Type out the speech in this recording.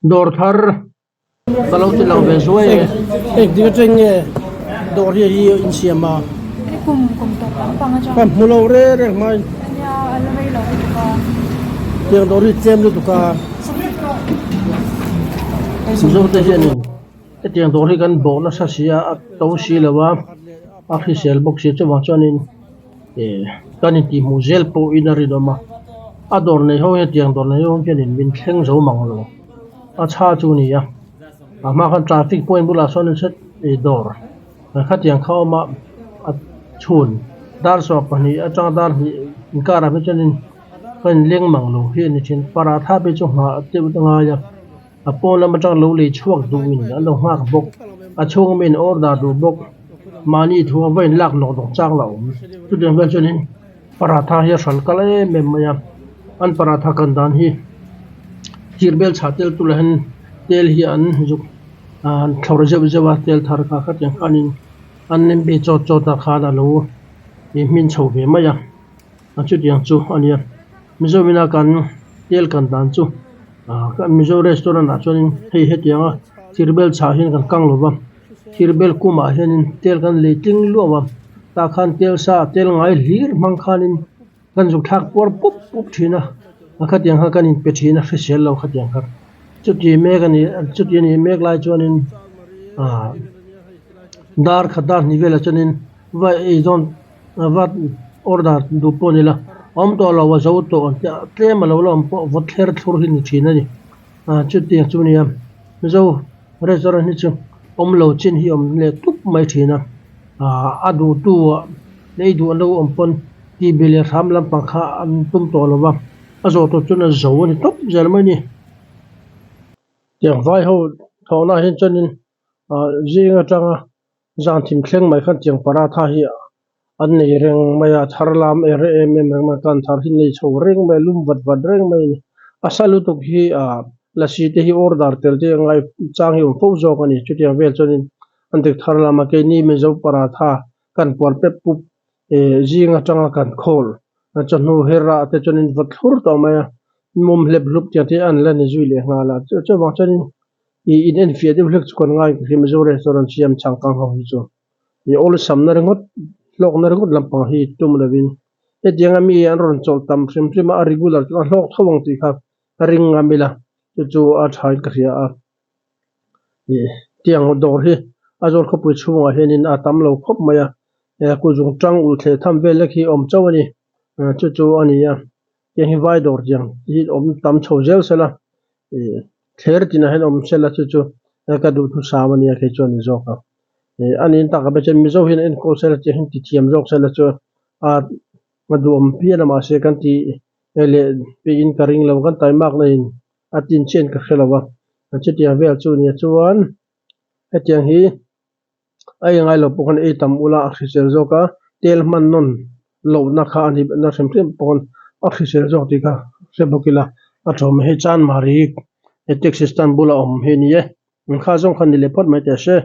Dawr thar ka lo ti lang ve zuai e. Engtik atang nge dawr hi hi in siam a? Kum kum tawp lampang atang. Ka hmu lo reng reng mai. Nia a la rei lo lutuk a. Tiang dawr hi tlem lutuk a. Mizo te hianin hetiang dawr hi kan bawh nasa si a, a to si lo a, a hrisel bawk si chuvang chuanin eh kan intihhmuh zel pawhin a rinawm a, a dawr nei ho hian tiang dawr nei ho hianin min thleng zo mang lo a chha chu a ni a, a hma khan traffic point bulah sawn set dawr khatiang kha a awm a, a chhun dar sawm pahnih atanga dar hnih inkarah phei chuanin ka inleng mang lo hi a ni thin paratha phei chu nghah deuh a ngai a. A pawn lam atang lo lei chhuak duhin an lo nghak bawk. A chhung awmin an order duh bawk. Mahni thu a va in lak nawk nawk chang la awm. Chutiang vel chuanin paratha hi a hral kal em em mai a. An paratha kan dan hi thir bel chhah tel tur lahin tel hi an zuk an thlawr zeuh zeuh a tel thar kha khatiang khanin an nem be chawt chawt a khan a lo hmin chho ve mai a. A chutiang chu a nia. Mizoramina kan tel kan dan chu ah Mizo restaurant ah chuanin hei hetianga thir bel chhah hian kan kang lo va thir bel kumah hianin tel kan lei tling luau a tah khan tel sa tel ngai hlir hmang khanin kan zuk thlak puar pup pup thin a a khatiang kha kan inpe thin a hrisel lo khatiang kha chuti mek a ni chuti a nih mek lai chuanin ah dar khat dar hnih velah chuanin va eizawn. Vat order duh pawh a ni la, awm tawh lo a zo tawh ang chiah tlem a lo la awm pawh vawt thler thlur hi ni thin a ni. Ah chutiang chu nia Mizo restaurant hi chu awm lo chin hi awm leh tup mai thin a, ah a duhtu ah lei duh an lo awm pawn tih bih leh hram lampang kha an tum tawh lo va, a zawh tawh chuan a zo a ni tawp zel mai a ni. Tiang vai ho thawhna ah hian chuanin ah zing atanga Zan thim thleng mai khan tiang paratha hi an nei reng mai a, thar lam er em em reng mai a, kan thar hi nei chho reng mai a, lum vat vat reng mai a ni. A sa lutuk hi ah lassi te hi order tel te a ngai chang hi a awm fo zawk a ni. Chutiang vel chuanin an dik thar lam a, keini Mizo paratha kan puar pep pup eh zing atanga kan khawl chawhnu her ah te chuanin vawt thlur tawh mai a, mum hlep hlup tiang te an la ni zui leh nghal a, chuvang chuanin Ih in enfiah deuh hlek chu kan ngai ka hria Mizo restaurant siam changkang ho hi chu ih awlsam na ringawt hlawk na ringawt lampang hi tum lovin hetianga mi an rawn chawlh tam hrim hrim a a regular chu a hlawk tho ang tih kha ka ring ngam ila chu chu a tha in ka hria a ih tiang dawr hi Aizawl khawpui chhungah hianin a tam lo khawp mai a he kuzung tang ulh thleh tham vel lek hi a awm chauh a ni chu chu a ni a tiang hi vai dawr tiang hi awm tam chho zel sela ih thler tinah hian awm sela chu chu ka duhthusam a nia kei chuan ni zawk ang ih a niin tak ah pawh chuan mizo hian enkawl sela chu hian tithiam zawk sela chu a a duhawm phian a mahse kan tih leh peihin ka ring lo kan taimak na in a tin chian ka hre lo a chutiang vel chu nia chuan hetiang hi. A ei ngai lo pawh khan ei tam ula a hrisel zawk a, tel hman nawn lohna kha a ni na hrim hrim pawh khan a hrisel zawk tih kha hre bawk ila a thawm hei Chanmari taxi stand bula awm hi a ni e, kha zawng kha ni leh phawt mai teh se.